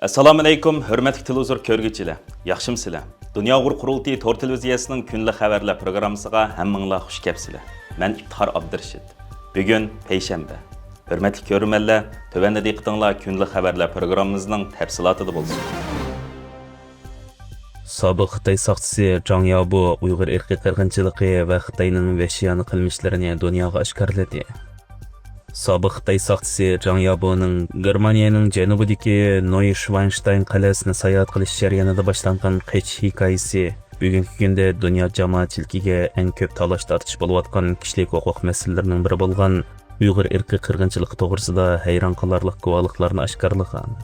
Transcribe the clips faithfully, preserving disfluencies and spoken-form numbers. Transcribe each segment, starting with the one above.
ئەسسالامۇئەلەيكۇم، ھۆرمەتلىك تېلېۋىزور كۆرگۈچىلەر، ياخشىمۇسىلەر؟ دۇنيا ئۇيغۇر قۇرۇلتىيى تور تېلېۋىزىيەسىنىڭ كۈندىلىك خەۋەرلەر پروگراممىسىغا ھەممىڭلار خۇش كەپسىلەر. مەن ئىپتىخار ئابدۇرېشىت. بۈگۈن پەيشەنبە. ھۆرمەتلىك كۆرۈرمەنلەر، تۆۋەندە دىققىتىڭلار كۈندىلىك خەۋەرلەر پروگراممىمىزنىڭ تەپسىلاتىدا بولسۇن. سابىق خىتاي ساقچىسى جاڭ يابو ئۇيغۇر ئىرقىي قىرغىنچىلىقى ۋە خىتاينىڭ ۋەھشىيانە قىلمىشلىرىنى دۇنياغا ئاشكارىلىدى. سابىق خىتاي ساقچىسى جاڭ يابونىڭ گېرمانىيەنىڭ جەنۇبىدىكى نويشۋاينشتاين قەلئەسىنى ساياھەت قىلىش جەريانىدا باشلانغان قېچىش ھېكايىسى بۈگۈنكى كۈندە دۇنيا جامائەتچىلىكىگە ئەڭ كۆپ تالاش-تارتىش بولۇۋاتقان كىشىلىك ھوقۇق مەسىلىلىرىنىڭ بىرى بولغان ئۇيغۇر ئىرقىي قىرغىنچىلىقى توغرىسىدا ھەيران قالارلىق گۇۋاھلىقلارنى ئاشكارىلىغان.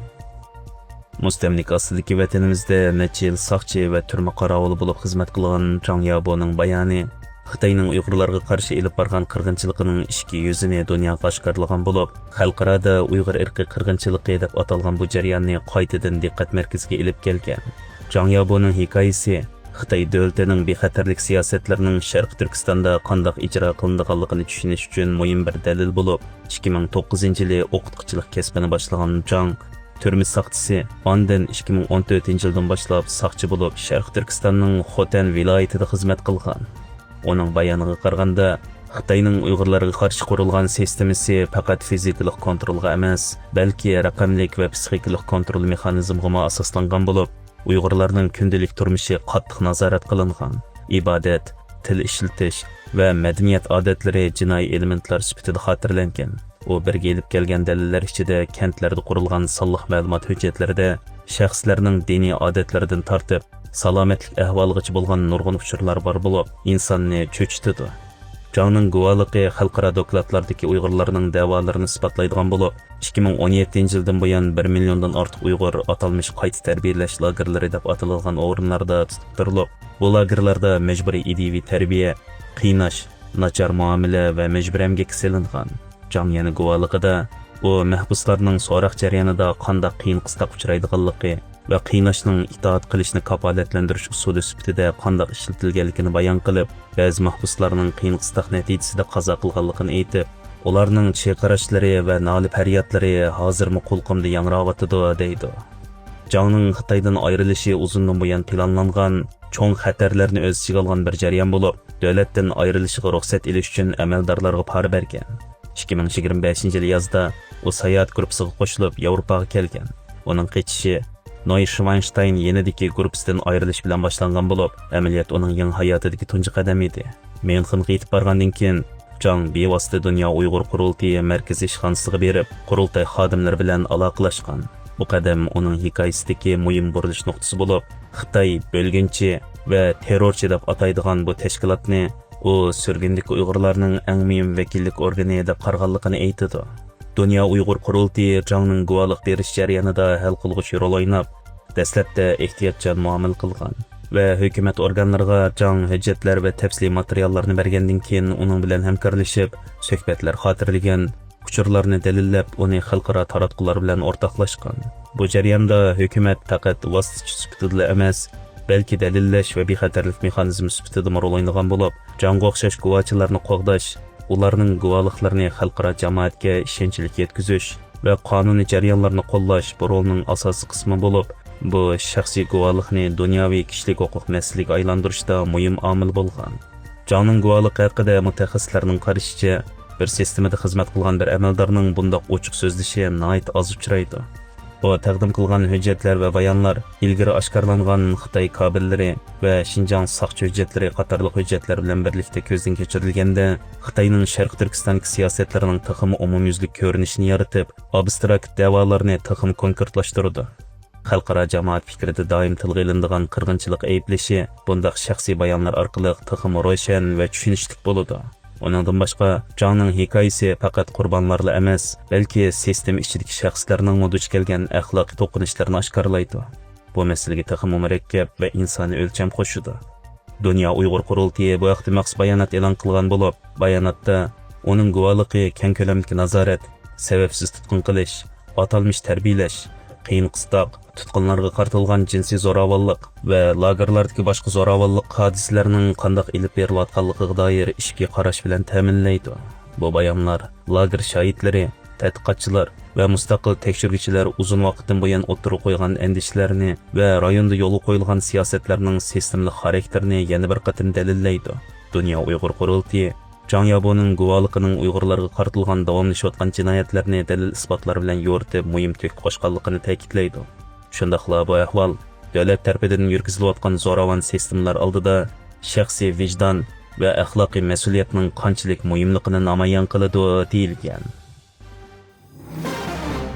مۇستەملىكە ئاستىدىكى ۋەتىنىمىزدە نەچچە يىل ساقچى ۋە تۈرمە قاراۋۇلى بولۇپ خىزمەت قىلغان جاڭ يابونىڭ بايانى خىتاينىڭ ئۇيغۇرلارغا قارشى ئېلىپ بارغان قىرغىنچىلىقىنىڭ ئىچكى يۈزىنى دۇنياغا ئاشكارىلىغان بولۇپ، خەلقئارادا ئۇيغۇر ئىرقىي قىرغىنچىلىقى دەپ ئاتالغان بۇ جەرياننى قايتىدىن دىققەت مەركىزىگە ئېلىپ كەلگەن. جاڭ يابونىڭ ھېكايىسى خىتاي دۆلىتىنىڭ بىخەتەرلىك سىياسەتلىرىنىڭ شەرقىي تۈركىستاندا قانداق ئىجرا قىلىنىدىغانلىقىنى چۈشىنىش ئۈچۈن مۇھىم بىر دەلىل بولۇپ، ئىككى مىڭ توققۇزىنچى يىلى ئوقۇتقۇچىلىق كەسپىنى باشلىغان جاڭ تۈرمە ساقچىسى، ئاندىن ئىككى مىڭ ئون تۆتىنچى يىلدىن باشلاپ ساقچى بولۇپ، شەرقىي تۈركىستاننىڭ خوتەن ۋىلايىتىدە خىزمەت قىلغان. ئۇنىڭ بايانىغا قارىغاندا، خىتاينىڭ ئۇيغۇرلارغا قارشى قۇرۇلغان سىستېمىسى پەقەت فىزىكىلىق كونترولغا ئەمەس، بەلكى رەقەملىك ۋە پسىخىكىلىق كونترول مېخانىزمىغىمۇ ئاساسلانغان بولۇپ، ئۇيغۇرلارنىڭ كۈندىلىك تۇرمۇشى قاتتىق نازارەت قىلىنغان. ئىبادەت، تىل ئىشلىتىش ۋە مەدەنىيەت ئادەتلىرى جىنايى ئېلېمېنتلار سۈپىتىدە خاتىرىلەنگەن. ئۇ بىرگە ئېلىپ كەلگەن دەلىللەر ئىچىدە كەنتلەردە قۇرۇلغان سانلىق مەلۇمات ھۆججەتلىرىدە شەخسلەرنىڭ دىنىي ئادەتلىرىدىن تارتىپ، سالامەتلىك ئەھۋالىغىچە بولغان نۇرغۇن ئۇچۇرلار بار بولۇپ، ئىنساننى چۆچۈتىدۇ. جاڭنىڭ گۇۋاھلىقى خەلقئارا دوكلاتلاردىكى ئۇيغۇرلارنىڭ دەۋالىرىنى ئىسپاتلايدىغان بولۇپ، ئىككى مىڭ ئون يەتتىنچى يىلدىن بۇيان بىر مىليوندىن ئارتۇق ئۇيغۇر ئاتالمىش قايتا تەربىيەلەش لاگېرلىرى دەپ ئاتىلىدىغان ئورۇنلاردا تۇتۇپ تۇرۇلۇپ، بۇ لاگېرلاردا مەجبۇرىي ئىدىيىۋى تەربىيە، قىيناش، ناچار مۇئامىلە ۋە مەجبۇرىي ئەمگەككە سېلىنغان. جاڭ يەنە گۇۋاھلىقىدا، ئۇ مەھبۇسلارنىڭ سوراق جەريانىدا قانداق قىيىن-قىستاق ئۇچرايدىغانلىقى ۋە قىيناشنىڭ ئىتائەت قىلىشنى كاپالەتلەندۈرۈش ئۇسۇلى سۈپىتىدە قانداق ئىشلىتىلگەنلىكىنى بايان قىلىپ، بەزى مەھبۇسلارنىڭ قىيىن-قىستاق نەتىجىسىدە قازا قىلغانلىقىنى ئېيتىپ، ئۇلارنىڭ چىرقىراشلىرى ۋە نالە-پەريادلىرى ھازىرمۇ قۇلىقىمدا ياڭراۋاتىدۇ، دەيدۇ. جاڭنىڭ خىتايدىن ئايرىلىشى ئۇزۇندىن بۇيان پىلانلانغان، چوڭ خەتەرلەرنى ئۆز ئىچىگە ئالغان بىر جەريان بولۇپ، دۆلەتتىن ئايرىلىشىغا رۇخسەت ئېلىش ئۈچۈن ئەمەلدارلارغا پارا بەرگەن. ئىككى مىڭ يىگىرمە بەشىنچى يىلى يازدا ئۇ ساياھەت گۇرۇپپىسىغا قوشۇلۇپ، ياۋروپاغا كەلگەن. ئۇنىڭ قېچىشى نوي شۋاينشتاين يېنىدىكى گۇرۇپپىسىدىن ئايرىلىش بىلەن باشلانغان بولۇپ، ئەمەلىيەت ئۇنىڭ يېڭى ھاياتىدىكى تۇنجى قەدەم ئىدى. ميۇنخېنغا يېتىپ بارغاندىن كېيىن، جاڭ بىۋاسىتە دۇنيا ئۇيغۇر قۇرۇلتىيى مەركىزىي ئىشخانىسىغا بېرىپ، قۇرۇلتاي خادىملىرى بىلەن ئالاقىلەشكەن. بۇ قەدەم ئۇنىڭ ھېكايىسىدىكى مۇھىم بۇرۇلۇش نۇقتىسى بولۇپ، خىتاي بۆلگۈنچى ۋە تېررورچى دەپ ئاتايدىغان بۇ تەشكىلاتنى ئۇ سۈرگۈندىكى ئۇيغۇرلارنىڭ ئەڭ مۇھىم ۋەكىللىك ئورگىنى دەپ قارىغانلىقىنى ئېيتىدۇ. دۇنيا ئۇيغۇر قۇرۇلتىيى جاڭنىڭ گۇۋاھلىق بېرىش جەريانىدا ھەل قىلغۇچ رول ئويناپ، دەسلەپتە ئېھتىياتچان مۇئامىلە قىلغان ۋە ھۆكۈمەت ئورگانلىرىغا جاڭ ھۆججەتلەر ۋە تەپسىلىي ماتېرىياللارنى بەرگەندىن كېيىن، ئۇنىڭ بىلەن ھەمكارلىشىپ، سۆھبەتلەر خاتىرىلىگەن، ئۇچۇرلارنى دەلىللەپ، ئۇنى خەلقئارا تاراتقۇلار بىلەن ئورتاقلاشقان. بۇ جەرياندا ھۆكۈمەت پەقەت ۋاسىتىچى سۈپىتىدىلا ئەمەس، بەلكى دەلىللەش ۋە بىخەتەرلىك مېخانىزمى سۈپىتىدىمۇ رول ئوينىغان بولۇپ، جاڭغا ئوخشاش گۇۋاچىلارنى قوغداش، ئۇلارنىڭ گۇۋاھلىقلىرىنى خەلقئارا جامائەتكە ئىشەنچلىك يەتكۈزۈش ۋە قانۇنىي جەريانلارنى قوللاش بۇ رولنىڭ ئاساسىي قىسمى بولۇپ، بۇ شەخسىي گۇۋاھلىقنى دۇنياۋى كىشىلىك ھوقۇق مەسىلىگە ئايلاندۇرۇشتا مۇھىم ئامىل بولغان. جاڭنىڭ گۇۋاھلىقى ھەققىدە مۇتەخەسسىسلەرنىڭ قارىشىچە، بىر سىستېمىدا خىزمەت قىلغان بىر ئەمەلدارنىڭ بۇنداق ئوچۇق سۆزلىشى ناھايىتى ئاز ئۇچرايدۇ. ئۇ تەقدىم قىلغان ھۆججەتلەر ۋە بايانلار ئىلگىرى ئاشكارىلانغان خىتاي كابېللىرى ۋە شىنجاڭ ساقچى ھۆججەتلىرى قاتارلىق ھۆججەتلەر بىلەن بىرلىكتە كۆزدىن كەچۈرۈلگەندە، خىتاينىڭ شەرقىي تۈركىستاندىكى سىياسەتلىرىنىڭ تېخىمۇ ئومۇميۈزلۈك كۆرۈنۈشىنى يارىتىپ، ئابستراكت دەۋالارنى تېخىمۇ كونكرېتلاشتۇرىدۇ. خەلقئارا جامائەت پىكرىدە دائىم تىلغا ئېلىنىدىغان قىرغىنچىلىق ئەيىبلىشى بۇنداق شەخسىي بايانلار ئارقىلىق تېخىمۇ روشەن ۋە چۈشىنىشلىك بولىدۇ. ئۇنىڭدىن باشقا، جاڭنىڭ ھېكايىسى پەقەت قۇربانلارلا ئەمەس، بەلكى سىستېما ئىچىدىكى شەخسلەرنىڭمۇ دۇچ كەلگەن ئەخلاقىي توقۇنۇشلىرىنى ئاشكارىلايدۇ. بۇ مەسىلىگە تېخىمۇ مۇرەككەپ ۋە ئىنسانىي ئۆلچەم قوشىدۇ. دۇنيا ئۇيغۇر قۇرۇلتىيى بۇ ھەقتە مەخسۇس بايانات ئېلان قىلغان بولۇپ، باياناتتا ئۇنىڭ گۇۋاھلىقى كەڭ كۆلەمدىكى نازارەت، سەۋەبسىز تۇتقۇن قىلىش، ئاتالمىش تەربىيەلەش، قىيىن-قىستاق، تۇتقۇنلارغا قارىتىلغان جىنسىي زوراۋانلىق ۋە لاگېرلاردىكى باشقا زوراۋانلىق ھادىسىلىرىنىڭ قانداق ئېلىپ بېرىلىۋاتقانلىقىغا دائىر ئىچكى قاراش بىلەن تەمىنلەيدۇ. بۇ بايانلار لاگېر شاھىتلىرى، تەتقىقاتچىلار ۋە مۇستەقىل تەكشۈرگۈچىلەر ئۇزۇن ۋاقىتتىن بۇيان ئوتتۇرىغا قويغان ئەندىشىلەرنى ۋە رايوندا يولغا قويۇلغان سىياسەتلەرنىڭ سىستېمىلىق خاراكتېرىنى يەنە بىر قېتىم دەلىللەيدۇ. دۇنيا ئۇيغۇر قۇرۇلتىيى جاڭ يابونىڭ گۇۋاھلىقىنىڭ ئۇيغۇرلارغا قارىتىلغان داۋاملىشىۋاتقان جىنايەتلەرنى دەلىل-ئىسپاتلار بىلەن يورۇتۇپ، مۇھىم تۆھپە قوشقانلىقىنى تەكىتلەيدۇ. شۇنداقلا بۇ ئەھۋال دۆلەت تەرىپىدىن يۈرگۈزۈلۈۋاتقان زوراۋان سىستېمىلار ئالدىدا شەخسىي ۋىجدان ۋە ئەخلاقىي مەسئۇلىيەتنىڭ قانچىلىك مۇھىملىقىنى نامايان قىلىدۇ، دېيىلگەن.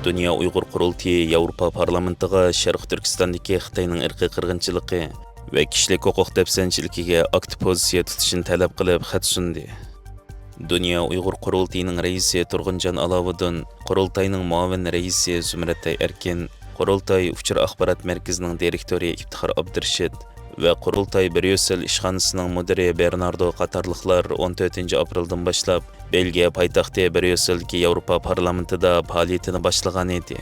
دۇنيا ئۇيغۇر قۇرۇلتىيى ياۋروپا پارلامېنتىغا شەرقىي تۈركىستاندىكى خىتاينىڭ ئىرقىي قىرغىنچىلىقى ۋە كىشىلىك ھوقۇق دەپسەندىچىلىكىگە ئاكتىپ پوزىتسىيە تۇتۇشىنى تەلەپ قىلىپ خەت سۇندى. دۇنيا ئۇيغۇر قۇرۇلتىيىنىڭ رەئىسى تۇرغۇنجان ئالاۋۇدۇن، قۇرۇلتاينىڭ مۇئاۋىن رەئىسى زۇمرەتئاي ئەركىن، قۇرۇلتاي ئۇچۇر ئاخبارات مەركىزىنىڭ دىرېكتورى ئىپتىخار ئابدۇرېشىت ۋە قۇرۇلتاي بريۇسسېل ئىشخانىسىنىڭ مۇدىرى بېرناردو قاتارلىقلار ئون تۆتىنچى ئاپرېلدىن باشلاپ بېلگىيە پايتەختى بريۇسسېلدىكى ياۋروپا پارلامېنتىدا پائالىيىتىنى باشلىغان ئىدى.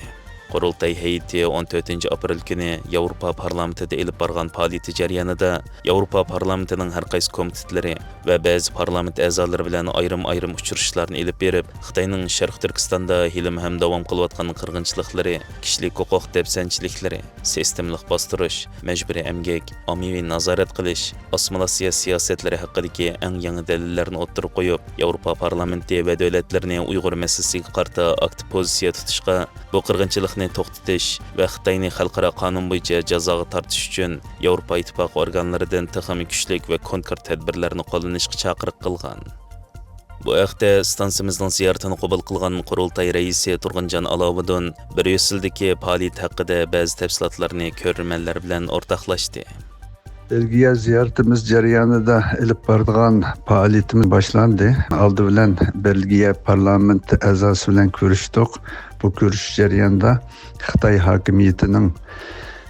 قۇرۇلتاي ھەيئىتى ئون تۆتىنچى ئاپرېل كۈنى ياۋروپا پارلامېنتىدا ئېلىپ بارغان پائالىيىتى جەريانىدا ياۋروپا پارلامېنتىنىڭ ھەر قايسى كومىتېتلىرى ۋە بەزى پارلامېنت ئەزالىرى بىلەن ئايرىم-ئايرىم ئۇچرىشىشلارنى ئېلىپ بېرىپ، خىتاينىڭ شەرقىي تۈركىستاندا ھېلىمۇ ھەم داۋام قىلىۋاتقان قىرغىنچىلىقلىرى، كىشىلىك ھوقۇق دەپسەندىچىلىكلىرى، سىستېمىلىق باستۇرۇش، مەجبۇرىي ئەمگەك، ئاممىۋى نازارەت قىلىش، ئاسسىمىلياتسىيە سىياسەتلىرى ھەققىدىكى ئەڭ يېڭى دەلىللەرنى ئوتتۇرىغا قويۇپ، ياۋروپا پارلامېنتى ۋە دۆلەتلىرىنى ئۇيغۇر مەسىلىسىگە قارىتا ئاكتىپ پوزىتسىيە تۇتۇشقا، بۇ قىرغىنچىلىقنى توختىتىش ۋە خىتاينى خەلقئارا قانۇن بويىچە جازاغا تارتىش ئۈچۈن ياۋروپا ئىتتىپاقى ئورگانلىرىدىن تېخىمۇ كۈچلۈك ۋە كونكرېت تەدبىرلەرنى قوللىنىشقا چاقىرىق قىلغان. بۇ ھەقتە ئىستانسىمىزنىڭ زىيارىتىنى قوبۇل قىلغان قۇرۇلتاي رەئىسى تۇرغۇنجان ئالاۋۇدۇن بىريۇسسېلدىكى پائالىيەت ھەققىدە بەزى تەپسىلاتلارنى كۆرۈرمەنلەر بىلەن ئورتاقلاشتى. بېلگىيە زىيارىتىمىز جەريانىدا ئېلىپ بارىدىغان پائالىيىتىمىز باشلاندى. ئالدى بىلەن بېلگىيە پارلامېنت ئەزاسى بىلەن كۆرۈشتۇق. بۇ كۆرۈشۈش جەريانىدا خىتاي ھاكىمىيىتىنىڭ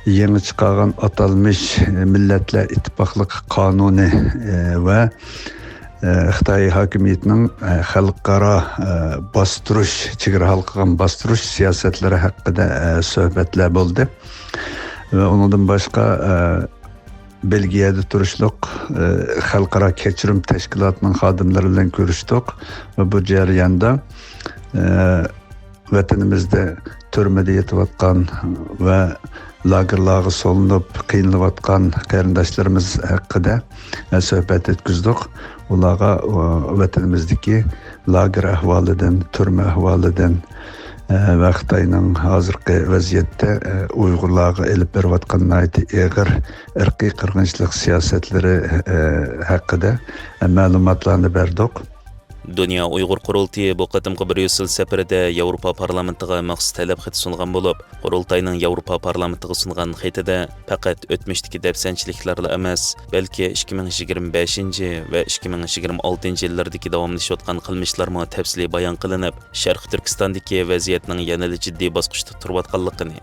يېڭى چىقارغان ئاتالمىش مىللەتلەر ئىتتىپاقلىقى قانۇنى، ئى، ۋە، ئى، خىتاي ھاكىمىيىتىنىڭ، ئى، خەلقئارا، ئى، باستۇرۇش، چېگرا ھالقىغان باستۇرۇش سىياسەتلىرى ھەققىدە، ئى، سۆھبەتلەر بولدى. ۋە ئۇنىڭدىن باشقا، ئى، بېلگىيەدە تۇرۇشلۇق، ئى، خەلقئارا كەچۈرۈم تەشكىلاتىنىڭ خادىملىرى بىلەن كۆرۈشتۇق ۋە بۇ جەرياندا، ئى، ۋەتىنىمىزدە تۈرمىدە يېتىۋاتقان ۋە لاگېرلارغا سولىنىپ قىينىلىۋاتقان قېرىنداشلىرىمىز ھەققىدە سۆھبەت ئۆتكۈزدۇق. ئۇلارغا، ئۇ، ۋەتىنىمىزدىكى لاگېر ئەھۋالىدىن، تۈرمە ئەھۋالىدىن، ئە، ۋە خىتاينىڭ ھازىرقى ۋەزىيەتتە، ئە، ئۇيغۇرلارغا ئېلىپ بېرىۋاتقان ناھايىتى ئېغىر ئىرقىي قىرغىنچىلىق سىياسەتلىرى، ئە، ھەققىدە، ئە، مەلۇماتلارنى بەردۇق. دۇنيا ئۇيغۇر قۇرۇلتىيى بۇ قېتىمقى بريۇسسېل سەپىرىدە ياۋروپا پارلامېنتىغا مەخسۇس تەلەپ خېتى سۇنغان بولۇپ، قۇرۇلتاينىڭ ياۋروپا پارلامېنتىغا سۇنغان خېتىدە پەقەت ئۆتمۈشتىكى دەپسەندىچىلىكلەرلا ئەمەس، بەلكى ئىككى مىڭ يىگىرمە بەشىنچى ۋە ئىككى مىڭ يىگىرمە ئالتىنچى يىللىرىدىكى داۋاملىشىۋاتقان قىلمىشلارمۇ تەپسىلىي بايان قىلىنىپ، شەرقىي تۈركىستاندىكى ۋەزىيەتنىڭ يەنىلا جىددىي باسقۇچتا تۇرۇۋاتقانلىقىنى،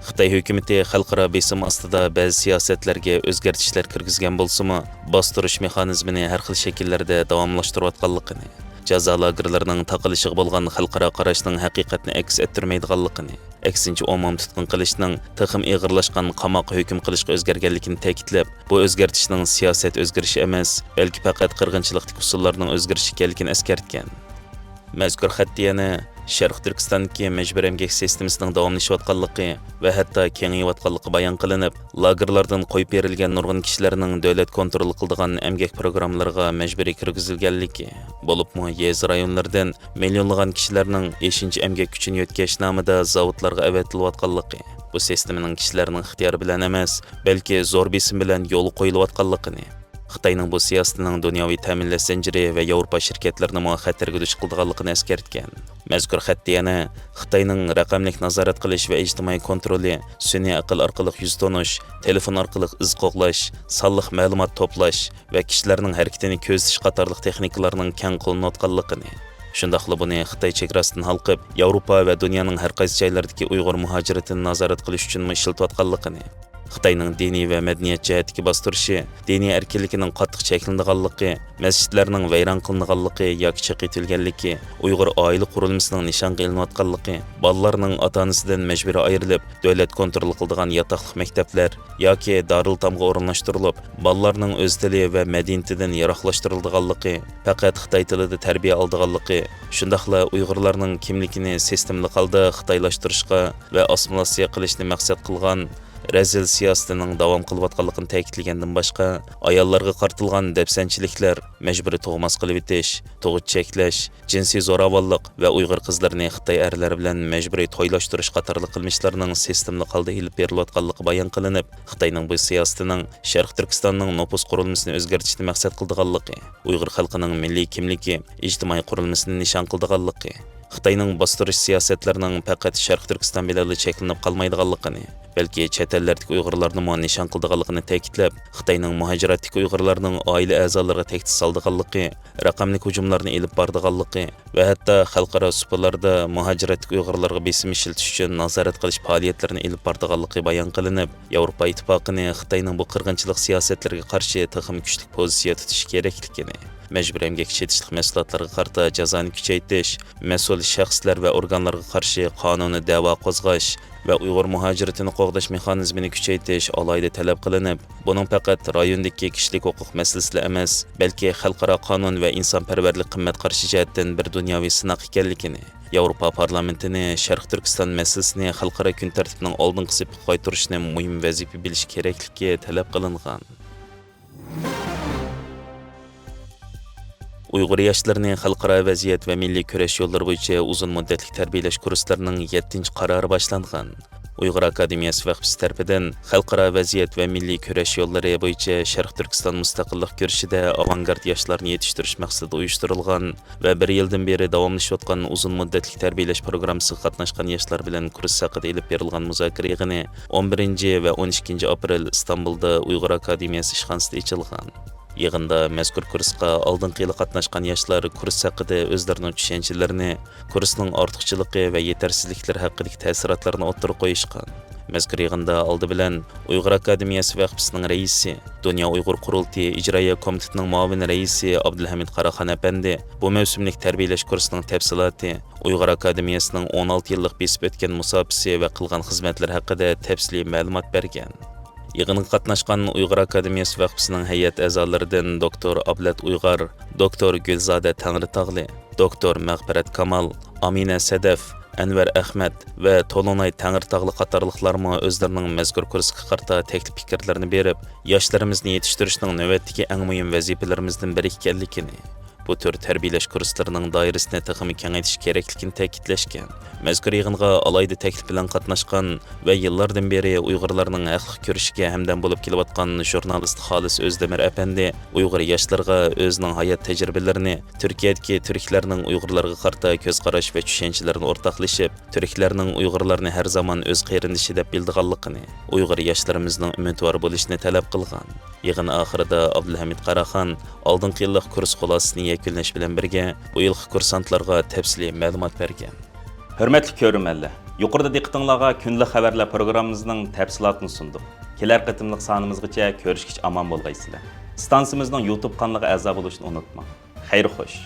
خىتاي ھۆكۈمىتى خەلقئارا بېسىم ئاستىدا بەزى سىياسەتلەرگە ئۆزگەرتىشلەر كىرگۈزگەن بولسىمۇ، باستۇرۇش مېخانىزمىنى ھەر خىل شەكىللەردە داۋاملاشتۇرۇۋاتقانلىقىنى، جازا لاگېرلىرىنىڭ تاقىلىشىغا بولغان خەلقئارا قاراشنىڭ ھەقىقەتنى ئەكس ئەتتۈرمەيدىغانلىقىنى، ئەكسىنچە ئومۇمتۇتقۇن قىلىشنىڭ تېخىمۇ ئېغىرلاشقان قاماققا ھۆكۈم قىلىشقا ئۆزگەرگەنلىكىنى تەكىتلەپ، بۇ ئۆزگەرتىشنىڭ سىياسەت ئۆزگىرىشى ئەمەس، بەلكى پەقەت قىرغىنچىلىقتىكى ئۇسۇللارنىڭ ئۆزگىرىشى ئىكەنلىكىنى ئەسكەرتكەن. مەزكۇر خەتتە يەنە شەرقىي تۈركىستاندىكى مەجبۇرىي ئەمگەك سىستېمىسىنىڭ داۋاملىشىۋاتقانلىقى ۋە ھەتتا كېڭىيىۋاتقانلىقى بايان قىلىنىپ، لاگېرلاردىن قويۇپ بېرىلگەن نۇرغۇن كىشىلەرنىڭ دۆلەت كونترولى قىلىدىغان ئەمگەك پروگراممىلىرىغا مەجبۇرىي كىرگۈزۈلگەنلىكى، بولۇپمۇ يېزا رايونلىرىدىن مىليونلىغان كىشىلەرنىڭ ئېشىنچا ئەمگەك كۈچىنى يۆتكەش نامىدا زاۋۇتلارغا ئەۋەتىلىۋاتقانلىقى، بۇ سىستېمىنىڭ كىشىلەرنىڭ ئىختىيارى بىلەن ئەمەس، بەلكى زور بېسىم بىلەن يولغا قويۇلۇۋاتقانلىقىنى، خىتاينىڭ بۇ سىياسىتىنىڭ دۇنياۋى تەمىنلەش زەنجىرى ۋە ياۋروپا شىركەتلىرىنىمۇ خەتەرگە دۇچ قىلىدىغانلىقىنى ئەسكەرتكەن. مەزكۇر خەتتە يەنە خىتاينىڭ رەقەملىك نازارەت قىلىش ۋە ئىجتىمائىي كونترولى، سۈنئىي ئەقىل ئارقىلىق يۈز تونۇش، تېلېفون ئارقىلىق ئىز قوغلاش، سانلىق مەلۇمات توپلاش ۋە كىشىلەرنىڭ ھەرىكىتىنى كۆزىتىش قاتارلىق تېخنىكىلارنىڭ كەڭ قوللىنىۋاتقانلىقىنى، شۇنداقلا بۇنى خىتاي چېگراسىدىن ھالقىپ، ياۋروپا ۋە دۇنيانىڭ ھەر قايسى جايلىرىدىكى ئۇيغۇر مۇھاجىرىتىنى نازارەت قىلىش ئۈچۈنمۇ ئىشلىتىۋاتقانلىقىنى، خىتاينىڭ دىنىي ۋە مەدەنىيەت جەھەتتىكى باستۇرۇشى، دىنىي ئەركىنلىكىنىڭ قاتتىق چەكلىنىدىغانلىقى، مەسچىتلەرنىڭ ۋەيران قىلىنىدىغانلىقى ياكى چېقىۋېتىلگەنلىكى، ئۇيغۇر ئائىلە قۇرۇلمىسىنىڭ نىشانغا ئېلىنىۋاتقانلىقى، بالىلارنىڭ ئاتا-ئانىسىدىن مەجبۇرىي ئايرىلىپ، دۆلەت كونترول قىلىدىغان ياتاقلىق مەكتەپلەر ياكى دارىلئېتامغا ئورۇنلاشتۇرۇلۇپ، بالىلارنىڭ ئۆز تىلى ۋە مەدەنىيىتىدىن يىراقلاشتۇرۇلىدىغانلىقى، پەقەت خىتاي تىلىدا تەربىيە ئالىدىغانلىقى، شۇنداقلا ئۇيغۇرلارنىڭ كىملىكىنى سىستېمىلىق ھالدا خىتايلاشتۇرۇشقا ۋە ئاسسىمىلياتسىيە قىلىشنى مەقسەت قىلغان رەزىل سىياسىتىنىڭ داۋام قىلىۋاتقانلىقىنى تەكىتلىگەندىن باشقا، ئاياللارغا قارىتىلغان دەپسەندىچىلىكلەر، مەجبۇرىي تۇغماس قىلىۋېتىش، تۇغۇت چەكلەش، جىنسىي زوراۋانلىق ۋە ئۇيغۇر قىزلىرىنى خىتاي ئەرلەر بىلەن مەجبۇرىي تويلاشتۇرۇش قاتارلىق قىلمىشلارنىڭ سىستېمىلىق ھالدا ئېلىپ بېرىلىۋاتقانلىقى بايان قىلىنىپ، خىتاينىڭ بۇ سىياسىتىنىڭ شەرقىي تۈركىستاننىڭ نوپۇس قۇرۇلمىسىنى ئۆزگەرتىشنى مەقسەت قىلىدىغانلىقى، ئۇيغۇر خەلقىنىڭ مىللىي كىملىكى، ئىجتىمائىي قۇرۇلمىسىنى نىشان قىلىدىغانلىقى، خىتاينىڭ باستۇرۇش سىياسەتلىرىنىڭ پەقەت شەرقىي تۈركىستان بىلەنلا چەكلىنىپ قالمايدىغانلىقىنى، بەلكى چەت ئەللەردىكى ئۇيغۇرلارنىمۇ نىشان قىلىدىغانلىقىنى تەكىتلەپ، خىتاينىڭ مۇھاجىرەتتىكى ئۇيغۇرلارنىڭ ئائىلە ئەزالىرىغا تەھدىت سالىدىغانلىقى، رەقەملىك ھۇجۇملارنى ئېلىپ بارىدىغانلىقى ۋە ھەتتا خەلقئارا سۇپىلاردا مۇھاجىرەتتىكى ئۇيغۇرلارغا بېسىم ئىشلىتىش ئۈچۈن نازارەت قىلىش پائالىيەتلىرىنى ئېلىپ بارىدىغانلىقى بايان قىلىنىپ، ياۋروپا ئىتتىپاقىنى خىتاينىڭ بۇ قىرغىنچىلىق سىياسەتلىرىگە قارشى تېخىمۇ كۈچلۈك پوزىتسىيە تۇتۇشى كېرەكلىكىنى، مەجبۇرىي ئەمگەككە چېتىشلىق مەھسۇلاتلارغا قارىتا جازانى كۈچەيتىش، مەسئۇل شەخسلەر ۋە ئورگانلارغا قارشى قانۇنىي دەۋا قوزغاش ۋە ئۇيغۇر مۇھاجىرىتىنى قوغداش مېخانىزمىنى كۈچەيتىش ئالاھىدە تەلەپ قىلىنىپ، بۇنىڭ پەقەت رايوندىكى كىشىلىك ھوقۇق مەسىلىسىلا ئەمەس، بەلكى خەلقئارا قانۇن ۋە ئىنسانپەرۋەرلىك قىممەت قارىشى جەھەتتىن بىر دۇنياۋى سىناق ئىكەنلىكىنى، ياۋروپا پارلامېنتىنى شەرقىي تۈركىستان مەسىلىسىنى خەلقئارا كۈن تەرتىپىنىڭ ئالدىنقى سېپىگە قايتۇرۇشنى مۇھىم ۋەزىپە بىلىش كېرەكلىكى تەلەپ قىلىنغان. ئۇيغۇر ياشلىرىنى خەلقئارا ۋەزىيەت ۋە مىللىي كۈرەش يوللىرى بويىچە ئۇزۇن مۇددەتلىك تەربىيەلەش كۇرسلىرىنىڭ يەتتىنچى قارارى باشلانغان. ئۇيغۇر ئاكادېمىيەسى ۋەقپىسى تەرىپىدىن خەلقئارا ۋەزىيەت ۋە مىللىي كۈرەش يوللىرى بويىچە شەرقىي تۈركىستان مۇستەقىللىق كۈرىشىدە ئاۋانگارت ياشلارنى يېتىشتۈرۈش مەقسىتىدە ئۇيۇشتۇرۇلغان ۋە بىر يىلدىن بېرى داۋاملىشىۋاتقان ئۇزۇن مۇددەتلىك تەربىيەلەش پروگراممىسىغا قاتناشقان ياشلار بىلەن كۇرس ھەققىدە ئېلىپ بېرىلغان مۇزاكىرە يىغىنى ئون بىرىنچى ۋە ئون ئىككىنچى ئاپرېل ئىستانبۇلدا ئۇيغۇر ئاكادېمىيەسى ئىشخانىسىدا ئېچىلغان. يىغىندا مەزكۇر كۇرسقا ئالدىنقى يىلى قاتناشقان ياشلار كۇرس ھەققىدە ئۆزلىرىنىڭ چۈشەنچىلىرىنى، كۇرسنىڭ ئارتۇقچىلىقى ۋە يېتەرسىزلىكلىرى ھەققىدىكى تەسىراتلىرىنى ئوتتۇرىغا قويۇشقان. مەزكۇر يىغىندا ئالدى بىلەن ئۇيغۇر ئاكادېمىيەسى ۋەقپىسىنىڭ رەئىسى، دۇنيا ئۇيغۇر قۇرۇلتىيى ئىجرائىيە كومىتېتىنىڭ مۇئاۋىن رەئىسى ئابدۇلھەمىد قاراخان ئەپەندى بۇ مەۋسۇملۇق تەربىيەلەش كۇرسىنىڭ تەپسىلاتى، ئۇيغۇر ئاكادېمىيەسىنىڭ ئون ئالتە يىللىق بېسىپ ئۆتكەن مۇساپىسى ۋە قىلغان خىزمەتلىرى ھەققىدە تەپسىلىي مەلۇمات بەرگەن. يىغىنغا قاتناشقان ئۇيغۇر ئاكادېمىيەسى ۋەقپىسىنىڭ ھەيئەت ئەزالىرىدىن دوكتور ئابلەت ئۇيغار، دوكتور گۈلزادە تەڭرىتاغلى، دوكتور مەغپىرەت كامال، ئامىنە سەدەف، ئەنۋەر ئەخمەت ۋە تولۇناي تەڭرىتاغلى قاتارلىقلارمۇ ئۆزلىرىنىڭ مەزكۇر كۇرسقا قارىتا تەكلىپ پىكىرلىرىنى بېرىپ، ياشلىرىمىزنى يېتىشتۈرۈشنىڭ نۆۋەتتىكى ئەڭ مۇھىم ۋەزىپىلىرىمىزدىن بىرى ئىكەنلىكىنى، بۇ تۈر تەربىيەلەش كۇرسلىرىنىڭ دائىرىسىنى تېخىمۇ كېڭەيتىش كېرەكلىكىنى تەكىتلەشكەن. مەزكۇر يىغىنغا ئالاھىدە تەكلىپ بىلەن قاتناشقان ۋە يىللاردىن بېرى ئۇيغۇرلارنىڭ ھەقلىق كۈرىشىگە ھەمدەم بولۇپ كېلىۋاتقان ژۇرنالىست خالىس ئۆزدېمىر ئەپەندى ئۇيغۇر ياشلىرىغا ئۆزىنىڭ ھايات تەجرىبىلىرىنى، تۈركىيەدىكى تۈركلەرنىڭ ئۇيغۇرلارغا قارىتا كۆز قاراش ۋە چۈشەنچىلىرىنى ئورتاقلىشىپ، تۈركلەرنىڭ ئۇيغۇرلارنى ھەر زامان ئۆز قېرىندىشى دەپ بىلىدىغانلىقىنى، ئۇيغۇر ياشلىرىمىزنىڭ ئۈمىدۋار بولۇشىنى تەلەپ قىلغان. يىغىن ئاخىرىدا ئابدۇلھەمىد قاراخان ئالدىنقى يىللىق كۇرس خۇلاسىسىنى يەكۈنلەش بىلەن بىرگە، بۇ يىلقى كۇرسانتلارغا تەپسىلىي مەلۇمات بەرگەن. ھۆرمەتلىك كۆرۈرمەنلەر، يۇقىرىدا دىققىتىڭلارغا كۈندىلىك خەۋەرلەر پروگراممىمىزنىڭ تەپسىلاتىنى سۇندۇق. كېلەر قېتىملىق سانىمىزغىچە كۆرۈشكىچە ئامان بولغايسىلەر. ئىستانسىمىزنىڭ يۇتۇب قانىلىغا ئەزا بولۇشنى ئۇنتۇماڭ. خەير خوش.